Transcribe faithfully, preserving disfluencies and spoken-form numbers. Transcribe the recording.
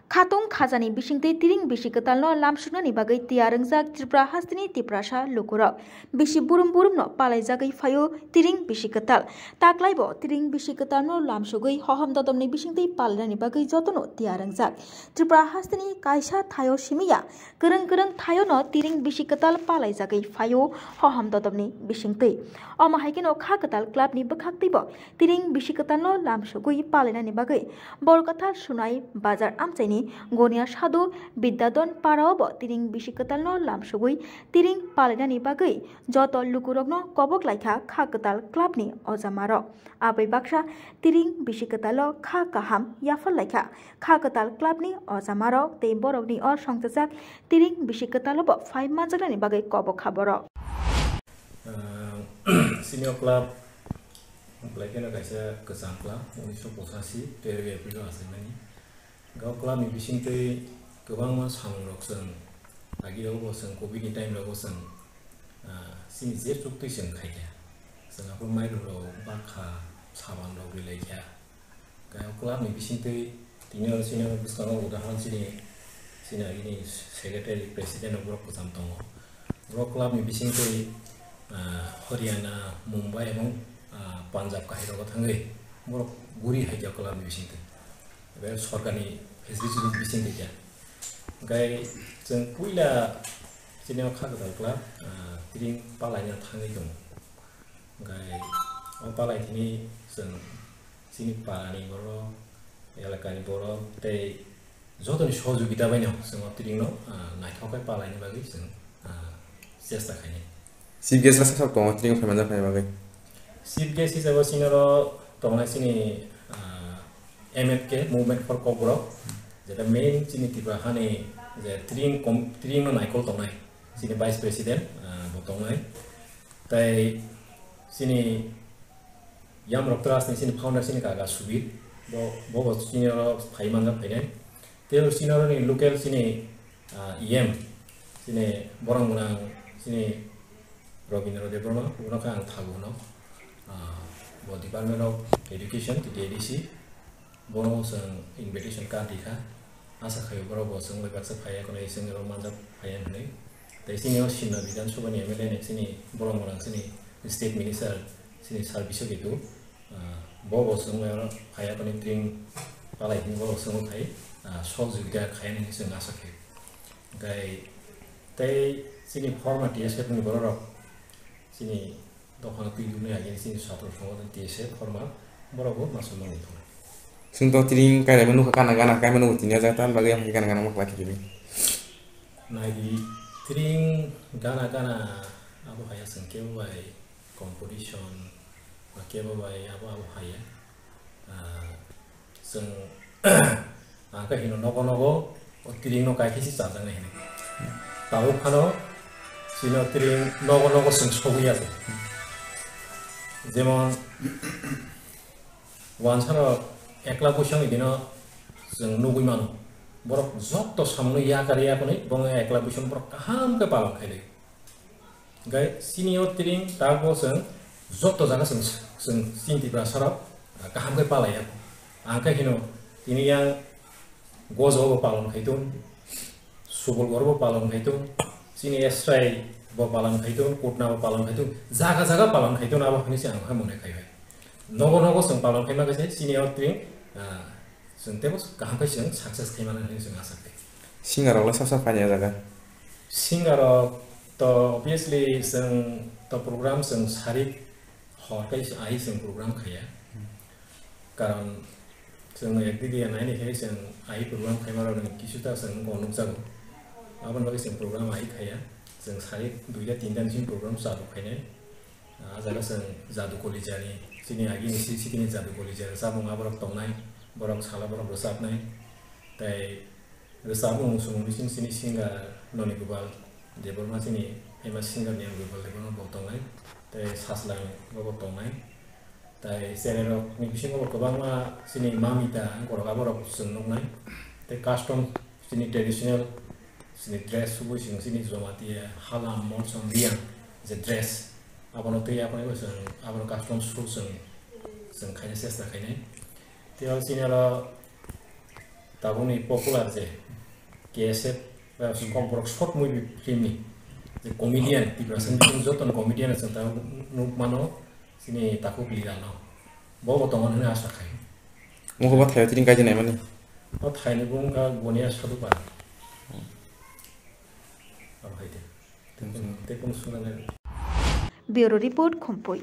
Khatung khajani bisingtwi Tiring bisi kwtalno lamsuknani bagwi tiyar wngjak Tripura hasteni Tiprasa lukurok. Bisi burum burumno palaijagwi phaio Tiring bisi kwtal. Taklaibo Tiring bisi kwtalno lamsugwi hohom dodomni bisingtwi palainani bagwi jotono tiyar wngjak. Tripura hasteni kaisa thaio simiya kwrwng kwrwng thaiono Tiring bisi kwtal palaijagwi phaio hohom dodomni bisingtwi. Omo hai kheno Kha Kwtal Clubni bwkhaktwibo Tiring bisi kwtalno lamsugwi palainani bagwi Borkathal Sunai Bazar amchaini Gonia Sadhu Bidyadon paraobo Tiring bisi kwtalno lamsugwi Tiring palainani bagwi joto lukurokno kobok laikha Kha Kwtal Clubni ojamarok. Aboni baksa Tiring bisi kwtalo kha kaham yaphar laikha Kha Kwtal Clubni ojamarok tei borokni o songchajak Tiring bisi kwtalobo phai manjaknani bagwi kobok kha borok. Ah, Senior Club, belai kheno kaisa kwcham club, unisho pochashi, twelve April o achaimani. O club ni bisingtwi kwbangma samungrok chwng, agirok bo chwng covid ni time rogo chwng, ah, chini je chuktwi chwng khaikha. Chwng aphuru mairum rok bakha, saban rok rilaikha. Khe o club ni bisingtwi tini o chini bwskango udahoron chini, chini agini secretary, president rok borok kwcham tongo. Borok club ni bisingtwi, ah, Haryana, Mumbai ebong, ah, Punjab kahai rogo thangwi borok guri hai khe o club ni bisingtwi. Ebe sorkarni facility ni bisingtwi khe. Hwnkhe chwng puila chini o Kha Kwtal club, ah, Tiring palaina thangwi tongo. Hwnkhe o palai thini chwng chini parani borok, elakani borok tei jotoni sohojogita baino chwng o Tiringno, ah, naithok khe palaini bagwi chwng, ah, chesta khainai. Chief guest rok sak tongo Tiring phai manjak nai bagwi. Chief guest hisabo chini oro tongnai chini, ah, M F K, Movement for Kokborok, jeta main chini Tripura hani je Tiring kom-, Tiringno naikol tongnai chini Vice President, ah, bo tongnai. Tai chini Yamrok Trust ni chini founder chini kaka Subir, bo, bo, bo chini oro phai manjak phainai. Tei chini oro ni local chini, ah, E M, chini borok gwnang chini Robindra Debbarma, bono khe ang thago hwno. Ah, bo Department of Education, T T A D C, bono chwng invitation card rikha. Asa khaio borok bo chwng bai baksa phaiya khwnwi chwng oro manjak phaiya hwnwi. Tei chini o Simna Bidhan Sabha ni M L A ni chini borok gwnang chini State Minister chini Sir Biswa Ketu, ah, bo bo chwng bai oro phaiya khwnwi Tiring palai hwnwi borok chwng phai, ah, sohojogita khainani chwng asa khaio. Hwnkhe tei chini former T S F ni borok rok chini dophano twi duknai agini chini satro songbodan T S F former borok bo masa manwi tongo. Chwng to Tiring kainai nukha gana gana kaima nukha tini o jaga tamni bagwi ang gana gana ma khlai khe tini. Naidi Tiring gana gana abo haya chwng kebo bai competition ba kebo bai abo abo haya. Ah, chwng ang khe hino nogo nogo o Tiringno kai khe se chajaknai hinwi. Tabuk phano chini o Tiring nogo nogo chwng sogwi ya se. Jemon wansano Ekla Buisong ni bino chwng nugwi mano. Borok joto samungno yakar yakhwnwi bo wngkha Ekla Buisong borok kaham khe palon khaidi. Hwnkhe chini o Tiring tabuk chwng joto jaga chwng, chwng chini Tiprasa rok kaham khe palaiya. Ang khe hino tini yang Gojo bo palon khai tung, Subolgor bo palon khai tung, chini Esrai bo palon khai tung, Kutna bo palon khai tung, jaga jaga palon khai tung, abo hwnwi se ang khe mone khai bai. Nogo nogo chwng palon khai ma khe se chini o Tiring, ah, chwng teibo kaham khe chwng success khai mano hwnwi chwng asa khe. Singer rok le sasa phai ya jaga. Singer rok to obviously chwng to program chwng sarik hor khe ai chwng program khaiya. Karon chwng ekdigi naini khe chwng ai program khaima rok ni kisu ta chwng bo nukjago. Aboni bagwi chwng program ai khaiya. Chwng sarik duita tinta ni simi program chalu khainai. Ah, jaga chwng Jadu Koli Jani, chini agini si-, sikini Jadu Koli Jani, chamung aborok tongnai, borok sala borok rwchapnai. Tei rwchapmung sumung bising chini singer Noni Gopal Debbarma, chini famous singer Noni Gopal Debbarma bo tongnai. Tei Sajlang bo bo tongnai. Tei cherairok ni bisingo bo kwbangma chini mamita borok aborok chwng nuknai. Tei custom chini traditional chini dress subui chwng chini Jamatia, Halam, Molsom, Reang je dress, abono twi aphano chwng abono custom show chwng, chwng khaina chesta khainai. Tei o chini oro Tabukni popular je K S F, eh, kom borok short movie film ni je comedian, Tiprasa ni bising joto ni comedian chwng tabuk nuk mano, chini takhuk Lila no. Bo bo tongo hwnwi asa khai. Mokhe bo thaio tini kaijak naimani. Bo thaini bo wngkha Gonia Sadhupa. Abo hai de. Tei kunu swngnai. Bureau Report, Khumpui.